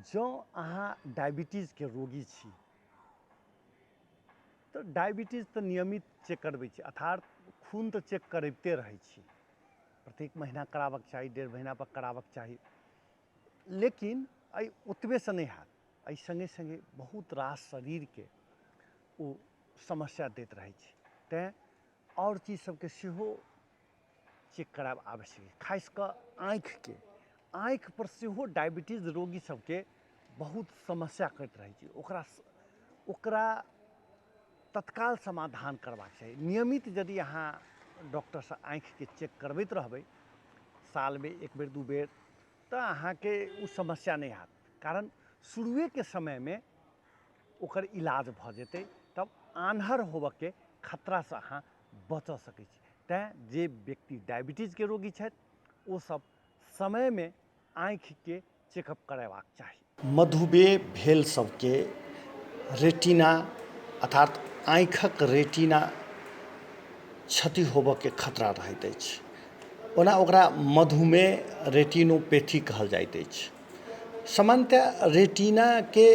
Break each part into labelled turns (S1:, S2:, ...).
S1: जँ अहाँ डायबिटीजके रोगी छी तऽ डायबिटीज तऽ नियमित चेक करबै छी, अर्थात खून तऽ चेक करबिते रहै छी। प्रत्येक महीना कराबऽके चाही, 1.5 महीनापर कराबऽके चाही। लेकिन एहि ओतबेसँ नहि हैत, एहि सङ्गे सङ्गे बहुत रास शरीरके ओ समस्या दैत रहै छै। तैँ आओर चीज सबके सेहो चेक करायब आवश्यक अछि। खास कऽ आँखिके, आँखिपर सेहो डायबिटीज रोगी सबके बहुत समस्या करैत रहै छै। ओकरा ओकरा तत्काल समाधान करबाक चाही। नियमित यदि अहाँ डॉक्टरसँ आँखिके चेक करबैत रहबै सालमे 1 बेर 2 बेर, तऽ अहाँके ओ समस्या नहि हैत। कारण शुरुएके समयमे ओकर इलाज भऽ जेतै, तब आन्हर होबऽके खतरासँ अहाँ बचऽ सकै छी। तैँ जे व्यक्ति डायबिटीजके रोगी छथि ओसब समयमे आँखिके चेकअप करेबाक चाही।
S2: मधुमेह भेल सबके रेटिना अर्थात आँखिक रेटिना क्षति होबऽके खतरा रहैत अछि। ओना ओकरा मधुमेह रेटिनोपैथी कहल जाइत अछि। सामान्यतः रेटिनाके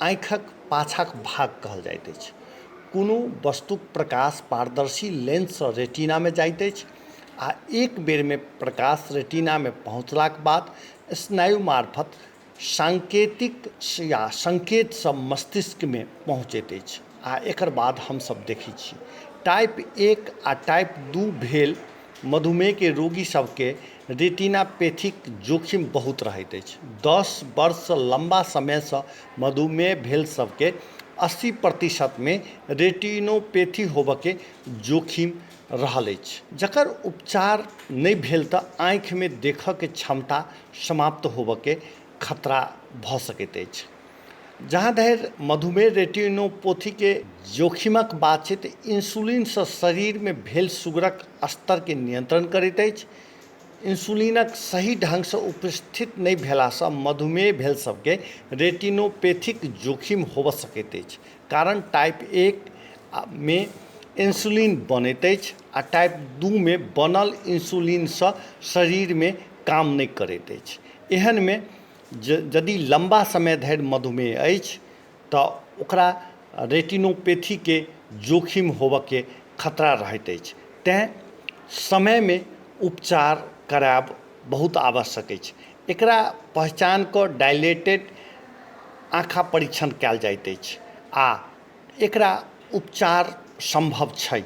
S2: आँखिक पाछाक भाग कहल जाइत अछि। कोनो वस्तुक प्रकाश पारदर्शी लेंससँ रेटिनामे जाइत अछि आ एक बेरमे प्रकाश रेटिनामे पहुँचलाक बाद स्नायु मार्फत सांकेतिक या संकेत सब मस्तिष्कमे पहुँचैत अछि आ एकर बाद हमसब देखै छी। टाइप 1 आ टाइप 2 भेल मधुमेहके रोगी सबके रेटिनापैथीक जोखिम बहुत रहैत अछि। 10 वर्षसँ लम्बा समयसँ मधुमेह भेल सबके 80% रेटिनोपैथी होबऽके जोखिम रहल अछि, जकर उपचार नहि भेल तऽ आँखिमे देखऽके क्षमता समाप्त होबऽके खतरा भऽ सकैत अछि। जहाँ धरि मधुमेह रेटिनोपैथीके जोखिमक बात छै तऽ इन्सुलिनसँ शरीरमे भेल शुगरक स्तरके नियन्त्रण करैत अछि। इन्सुलिनक सही ढङ्गसँ उपस्थित नहि भेलासँ मधुमेह भेल सबके रेटिनोपैथीक जोखिम होबऽ सकैत अछि, कारण टाइप 1 मे इन्सुलिन बनैत अछि आ टाइप 2 मे बनल इन्सुलिनसँ शरीरमे काम नहि करैत अछि। एहनमे यदि लम्बा समय धरि मधुमेह अछि तऽ ओकरा रेटिनोपैथीके जोखिम होबऽके खतरा रहैत अछि। तैँ समयमे उपचार करायब बहुत आवश्यक अछि। एकरा पहचान कऽ डायलेटेड आँखा परीक्षण कयल जाइत अछि आ एकरा उपचार सम्भव छै।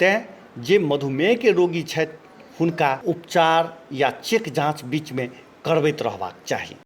S2: तैँ जे मधुमेहके रोगी छथि हुनका उपचार या चेक जाँच बीचमे करबैत रहबाक चाही।